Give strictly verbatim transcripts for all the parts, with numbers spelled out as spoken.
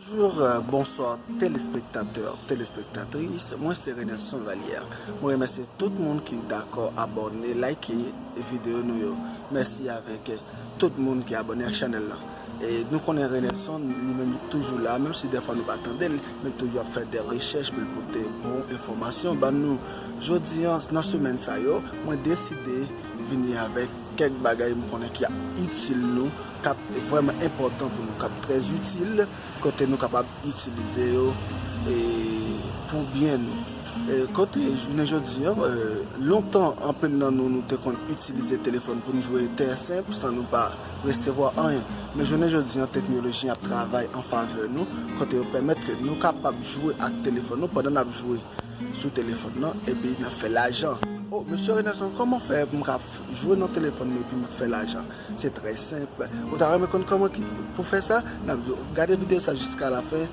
Bonjou, bonswa, telespektatè, telespektatris. Mwen se Renelson Valière. Mwen remèsye tout moun ki dakò abòne, like videyo nou yo. Mèsi avèk tout moun ki abòne ak chanèl la. E nou konnen Renelson, li menm, li toujou la, menm si dèfwa nou pa tande l, men li toujou ap fè de rechèch pou l pote bon enfòmasyon ban nou. Jodi a, nan semèn sa yo, mwen deside vini avèk kèk bagay m konnen ki ap itil nou, k ap vrèman enpòtan pou nou, k ap trè itil, kote nou kapab itilize yo e pou byen nou. E kote jounen jodi a, e, lontan anpil nan nou, nou te konn itilize telefòn pou n jwe tè senp san nou pa resevwa anyen. Men jounen jodi a, teknoloji ap travay an favè nou, kote yo pèmèt ke nou kapab jwe ak telefòn nou pandan n ap jwe sou telefòn nan, epi n ap fè lajan. O, mesye Renelson, kòman fè pou m ka f-, jwe nan telefòn mwen epi m ap fè lajan? Se trè senp. Ou ta renmen konn kòman ki, pou fè sa? N ap di w, gade videyo sa jiska lafen,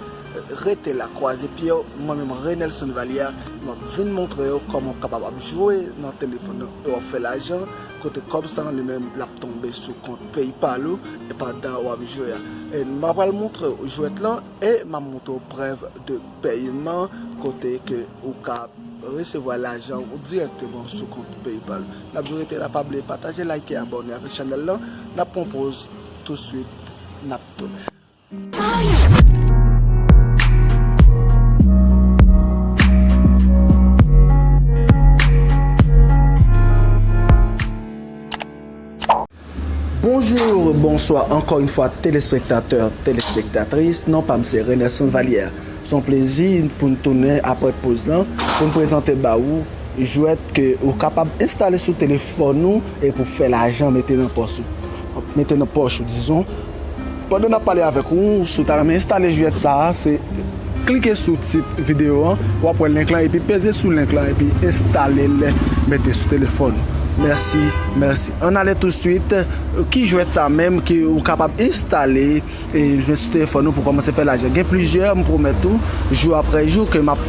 rete la, kwaze pye w, mwen menm Renelson Valière, m ap vin montre w kòman w kapab ap jwe nan telefòn nan e w ap fè lajan, kote kòb sa li menm l ap tonbe sou kont PayPal ou, e pandan w ap jwe a. E m ap pral montre w jwèt lan, e m ap montre w prèv de pèyman, kote ke ou ka resevwa lajan ou dirèkteman sou kont PayPal. N ap di w rete la, pa bliye pataje, like, abòne avèk chanèl lan. N ap pran poz, touswit n ap tounen. Bonjou, bonswa, ankò yon fwa, telespektatè, telespektatris. Non pa m se Renelson Valière. Se yon plezi pou n tounen apre poz lan, pou n prezante ba ou jwèt ke ou kapab enstale sou telefòn ou e pou fè lajan mete nan pòch ou. Mete nan pòch ou, dizon. Pandan n ap pale avèk ou, si w ta renmen enstale jwèt sa a, se klike sou tit videyo an, w ap wè link lan, epi peze sou link lan, epi enstale l, mete sou telefòn ou. Mèsi, mèsi. Ann ale touswit. Ki jwèt sa menm ke ou kapab enstale, e, mete sou telefòn ou pou kòmanse fè lajan? Gen plizyè, m pwomèt ou, jou apre jou, ke m ap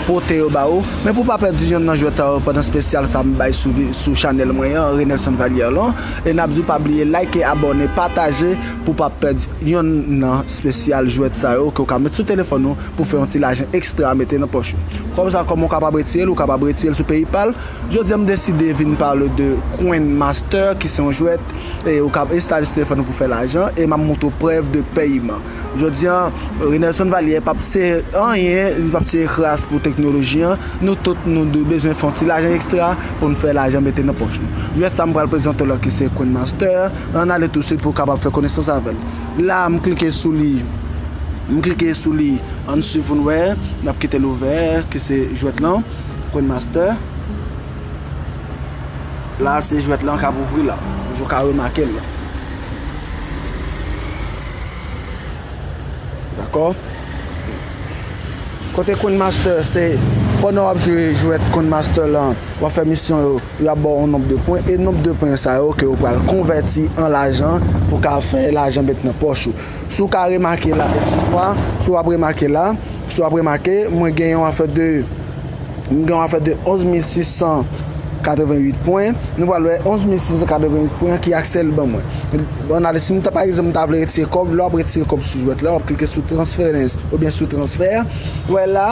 pote yo ba ou. Men pou pa pèdi yonn nan jwèt sa yo pandan espesyal sa m bay sou vi-, sou chanèl mwen an, Renelson Valière lan. E n ap di w pa bliye like, abòne, pataje pou pa pèdi yonn nan espesyal jwèt sa yo ke w ka met sou telefòn ou pou fè yon ti lajan ekstra mete nan pòch ou. Kòm sa, kòman w kapab retire l? Ou kapab retire l sou PayPal. Jodi a, m deside vin pale de Coin Master, ki se yon jwèt, e ou kab enstale sou telefòn ou pou fè lajan, e m ap montre w prèv de pèyman. Jodi a, Renelson Valière p ap se anyen, li p ap se kras pou teknoloji an. Nou tout, nou dwe bezwen fè yon ti lajan ekstra pou n fè lajan mete nan pòch nou. Jwèt sa m pral prezante w la ki se Coin Master, ann ale touswit pou w kapab fè konesans avè l. La, m klike sou li, m klike sou li, ann swiv pou n wè, n ap kite l ouvè, ki se jwèt lan, Coin Master. La, se jwèt lan k ap ouvri la. Jan w ka remake l la. Dakò? Kote Coin Master, se pandan w ap jwe jwèt Coin Master lan, w ap fè misyon yo, y ap ba w yon nonb de pwen, e nonb de pwen sa yo ke w pral konvèti an lajan pou w ka fè lajan met nan pòch ou. Si w ka remake la, ekskize mwa, si w ap remake la, si w ap remake, mwen gen yon afè de M gen yon afè de onz mil sis san katrevenn uit pwen. Nou pral wè onz mil sis san katrevenn uit pwen ki aksè l ban mwen. Ann ale, si m ta, pa egzanp, m ta vle retire kòb, lè w ap retire kòb sou jwèt la, w ap klike sou transference oubyen sou transfè. Wè la,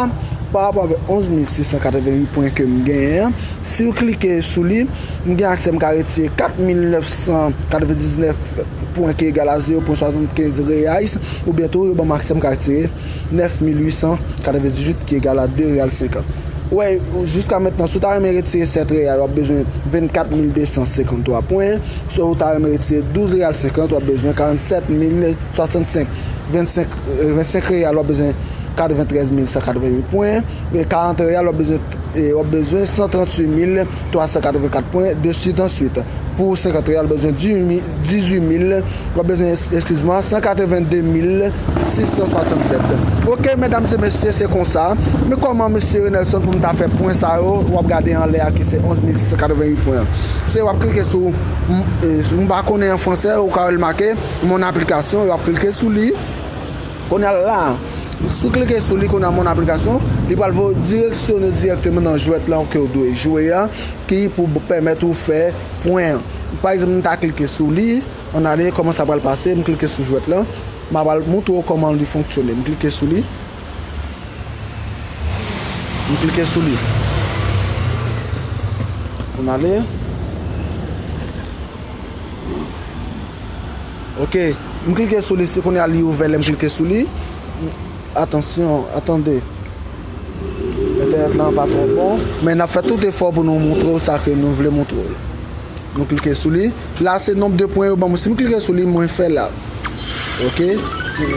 pa rapò avèk onz mil sis san katrevenn uit pwen ke m genyen an, si w klike sou li, m gen aksè m ka retire kat mil nèf san katrevendiznèf pwen ki egal a zewo pwen swasannkenz reais, oubyen tou, yo ban m aksè m ka retire nèf mil uit san katrevendizuit ki egal a de real senkant. Wè, jiska mentnan, si w ta renmen retire sèt real, w ap bezwen vennkat mil de san senkanntwa pwen. Si w ta renmen retire douz real senkant, w ap bezwen karannsèt mil swasannsenk. Vennsenk, eh, vennsenk real, w ap bezwen katreventrèz mil san katrevenwit pwen. E karant real, w ap bezwen, eh, w ap bezwen san tranntuit mil twa san katrevenkat pwen, de suite ensuite. Pou senkant real, w ap bezwen dizuit mil, w ap bezwen, eskize mwa, san katrevenndemil sis san swasannsèt. Oke, medam e mesye, se konsa. Men kòman mesye Renelson pou m ta fè pwen sa yo, w ap gade anlè a ki se onz mil sis san katrevenwit pwen an. Se w ap klike sou, m, eh, m pa konnen an fransè, ou ka remake, mon application, w ap klike sou li. Kounye a la, si w klike sou li kounye a, mon application, li pral voye w direksyone w dirèkteman nan jwèt lan ke w dwe jwe a, ki pou pèmèt ou fè pwen an. Pa egzanp, m ta klike sou li, ann ale, kòman sa pral pase, m klike sou jwèt lan. M a pral montre w kòman li fonksyone. M klike sou li. M klike sou li. Ann ale. Ok. M klike sou li, se kounye a li ouvè lè m klike sou li. Atansyon, atande. Entènèt lan pa twò bon, men n ap fè tout efò pou nou montre w sa ke nou vle montre w. Nou klike sou li. La, se nonb de pwen yo ban mwen. Si m klike sou li, mwen fè la. Ok? Se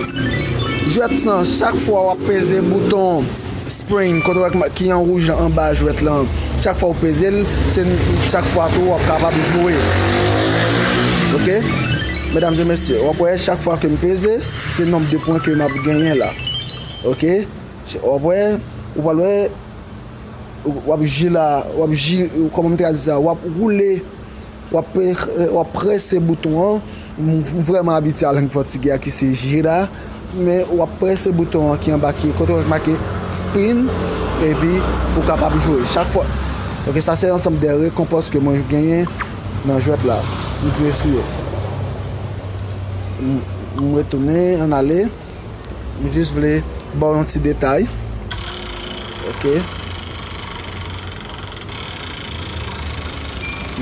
jwèt sa, chak fwa w ap peze bouton spring, kote w wè ki an wouj anba jwèt lan, chak fwa w peze l, se chak fwa tou w ap kapab jwe. Ok? Medam e mesye, w ap wè chak fwa ke m peze, se nonb de pwen ke m ap genyen la. Ok? W ap wè, ou pral wè, w ap jila, w ap ji, kòman m te ka di sa, w ap woule, w ap pre-, w ap prese bouton an. M, m vrèman abitye a lang pòtigè a ki se jila, men w ap prese bouton an ki anba ki kote w make spin, epi pou w kapab jwe. Chak fwa, ok, sa se ansanm de rekonpans ke mwen genyen nan jwèt la. M klike sou yo. M, m retounen, ann ale. M jis vle ba w yon ti detay. Ok.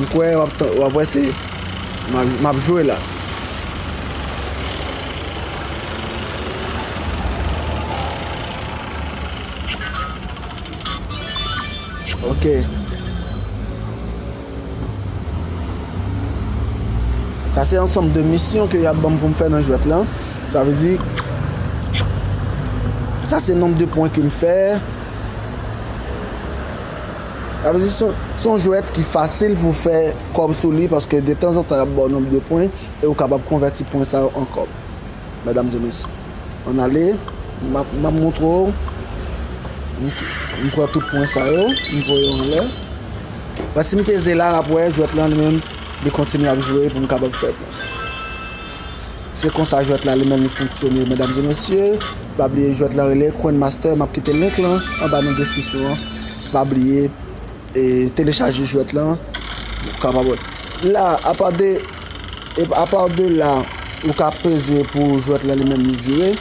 M kwè w ap tan-, w ap wè se, m ap, m ap jwe la. Ok. Sa se ansanm de misyon ke y ap ban m pou m fè nan jwèt lan. Sa vle di, sa se nonb de pwen ke m fè. Sa vle di, se, se yon jwèt ki fasil pou fè kòb sou li, paske detanzantan y ap ba w nonb de pwen e ou kapab konvèti pwen sa yo an kòb. Medam e mesye, ann ale, m ap, m ap montre w. M, m pran tout pwen sa yo, m voye yo anlè. Paske si m peze la, n ap wè jwèt lan li menm, li kontinye ap jwe pou m kapab fè pwen. Se konsa jwèt la li menm li fonksyone, medam e mesye. Pa bliye jwèt lan rele Coin Master, m ap kite link lan anba nan deskripsyon an. Pa bliye e telechaje jwèt lan, ou kapab wè. La, apa de, e apa de la, ou ka peze pou jwèt lan li menm li vire.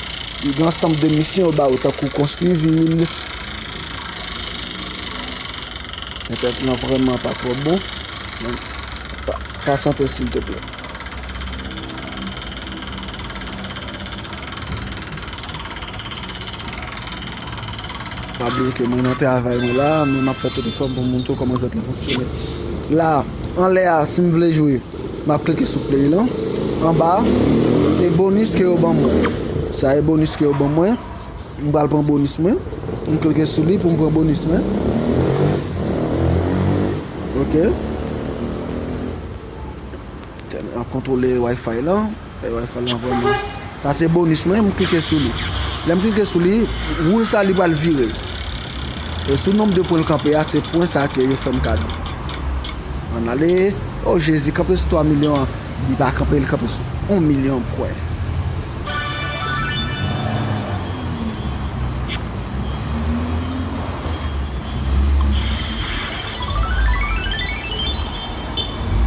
Li gen ansanm de misyon yo ba ou, tankou konstwi vil. Entènèt lan vrèman pa twò bon. Men, pa, pasyante silteplè. Pa bliye ke mwen nan travay mwen la, men m ap fè tout efò m pou m montre w kòman jwèt la fonksyone. La, anlè a, si m vle jwe, m ap klike sou play lan. Anba, se bonis ke yo ban mwen. Sa e bonis ke yo ban mwen. M pral pran bonis mwen. M klike sou li pou m pran bonis mwen. Ok. Tèl, m ap kontwole Wi-Fi lan. E Wi-Fi lan vrèman. Sa se bonis mwen, m klike sou li. Lè m klike sou li, woul sa li pral vire. E sou nonb de pwen l kanpe a, se pwen sa ke yo fè m kado. Ann ale. O Jezi, kanpe sou twa milyon an. Li pa kanpe, li kanpe sou yon milyon pwen.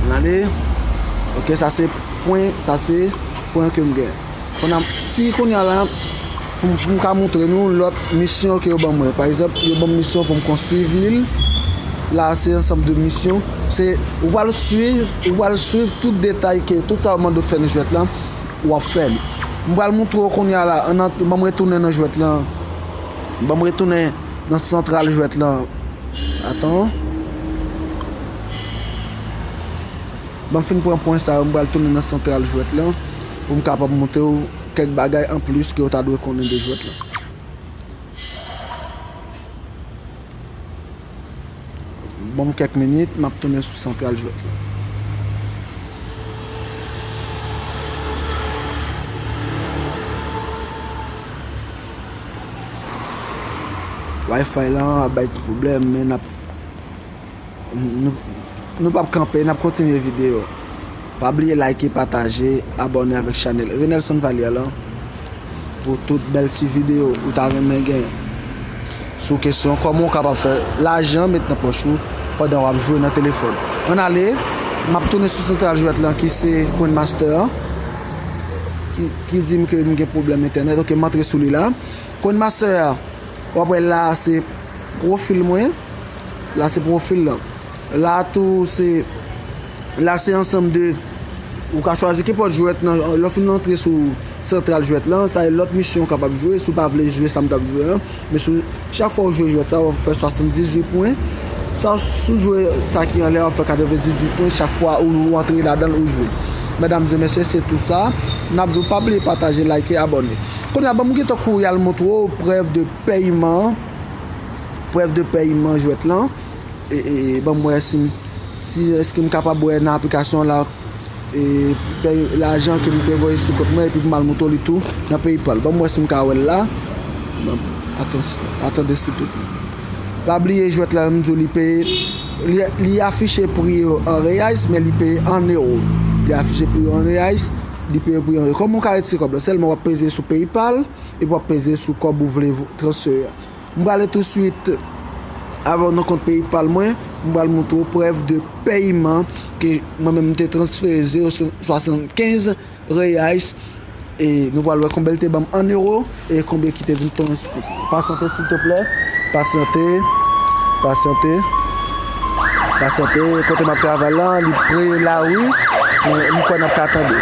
Ann ale. Ok, sa se pwen, sa se pwen ke m gen. Kounye a, si kounye a la, pou, pou m ka montre nou lòt misyon ke yo ban mwen. Pa egzanp, yo ban m misyon pou m konstwi vil. La, se ansanm de misyon. Se, ou pral swiv, ou pral swiv tout detay ke, tout sa yo mande w fè nan jwèt la, w ap fè l. M pral montre w kounye a la, ann, ban m retounen nan jwèt la. Ban m retounen nan santral jwèt la. Atan. Ban m fin pran pwen sa yo, m pral tounen nan santral jwèt lan pou m kapab montre w kèk bagay anplis ke w ta dwe konnen de jwèt lan. Ban m kèk minit, m ap tounen sou santral jwèt lan. Wi-Fi lan ap bay ti pwoblèm, men n ap Nou, nou p ap kanpe, n ap kontinye videyo. Pa bliye like, pataje, abòne avèk chanèl Renelson Valière lan pou tout bèl ti videyo ou ta renmen gen sou kesyon kòman w kapab fè lajan met nan pòch ou pandan w ap jwe nan telefòn. Ann ale, m ap tounen sou santral jwèt lan ki se Coin Master an. ki, ki di m ke m gen pwoblèm entènèt. Ok, m antre sou li la. Codemasters a, w ap wè la se pwofil mwen. La se pwofil lan. La tou se, la se ansanm de, ou ka chwazi kenpòt jwèt nan, lè w fin antre sou santral jwèt lan, sa e lòt misyon ou kapab jwe, si w pa vle jwe sa m t ap jwe an. Men sou, chak fwa ou jwe jwèt sa, w ap fè swasanndizuit pwen. Sa, si w jwe sa ki anlè a, w ap fè katrevendizuit pwen chak fwa ou, ou antre ladan l ou jwe. Medam e mesye, se tou sa. N ap di w pa bliye pataje, like, abòne. Kounye a, ban m gentan kouri al montre w prèv de pèyman, prèv de pèyman jwèt lan. E, e, e, ban m wè si m, si, èske m kapab wè nan aplikasyon la, e, pèy, lajan ke m te voye sou kont mwen, epi pou m al montre w li tou nan PayPal. Ban m wè si m ka wè l la. Bon, atansyon, atann silvouplè. Pa bliye jwèt la, m di w li peye, li, li afiche pri yo an reais, men li peye an ewo. Li afiche pri yo an reais, li peye pri an ewo. Kòman w ka retire kòb la? Sèlman w ap peze sou PayPal, epi w ap peze sou kòb ou vle vo-, transfere a. M prale touswit avè w nan kont PayPal mwen. M pral montre w prèv de pèyman ke mwen menm m te transfere zewo swasannkenz reais. E nou pral wè konbyen l te ban m an ewo e konbyen ki te vin tonbe sou kont mwen. Pasyante, silvouplè. Pasyante. Pasyante. Pasyante. Kote m ap travay lan, li pre la, wi. Men m kwè n ap ka tande.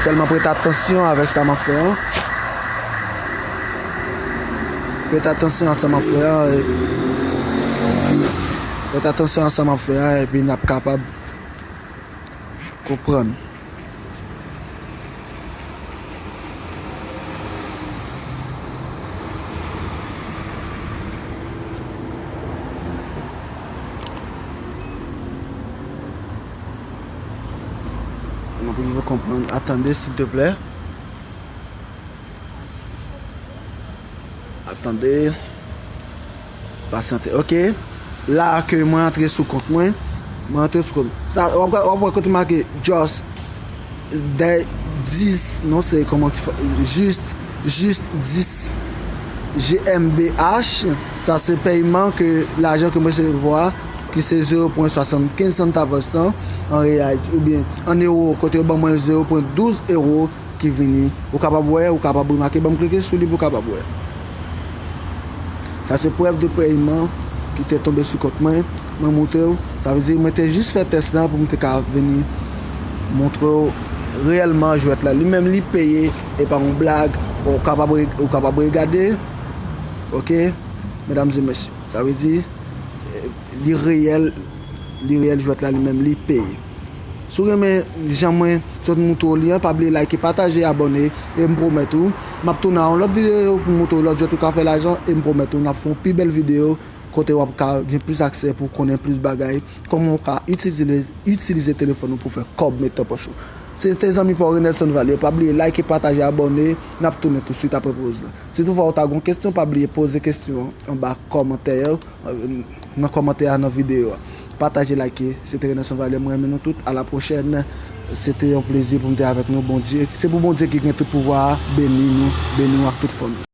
Sèlman prete atansyon avèk sa m ap fè an. Prete atansyon a sa m ap fè a, e, prete atansyon a sa m ap fè a, epi n ap kapab konprann. Nou pou rive konprann. Atande, silteplè. Atande. Pasyante. Ok. La ke mwen antre sou kont mwen. Mwen antre sou kont. Sa, w ap, w ap wè kote make just de dis, non, se kòman ki fè, just, just dis G M B H. Sa se pèyman ke lajan ke mwen resevwa, ki se zewo pwen swasannkenz centavos lan, an reais, oubyen an ewo, kote yo ban mwen zewo pwen douz ewo ki vini. Ou kapab wè, ou kapab remake, ban m klike sou li pou w kapab wè. Sa se prèv de pèyman ki te tonbe sou kont mwen, mwen montre w. Sa vle di mwen te jis fè tès lan pou m te ka vini montre w reyèlman jwèt la. Li menm li peye, e pa yon blag. Ou kapab re-, ou kapab regade. Ok, medam e mesye. Sa vle di, eh, li reyèl, li reyèl jwèt la li menm li peye. Si w renmen jan mwen sot montre w li an, pa bliye like, pataje, abòne, e m pwomèt ou, m ap tounen a yon lòt videyo pou montre w lòt jwèt ou ka fè lajan, e m pwomèt ou, n ap fè yon pi bèl videyo kote w ap ka gen plis aksè pou w konnen plis bagay, kòman w ka itilize, itilize telefòn ou pou fè kòb met nan pòch ou. Se te zanmi pa w Renelson Valier, pa bliye like, pataje, abòne, n ap tounen tousuit apre poz lan. Si toutfwa w ta gen yon kesyon, pa bliye poze kesyon an anba kòmantè yo, nan kòmantè a nan videyo a. Pataje, like, se te Renelson Valier, mwen renmen nou tout, a la pwochèn. Se te yon plezi pou m te avèk nou, Bondye. Se pou Bondye ki gen tout pouvwa a, beni nou, beni w ak tout fanmi.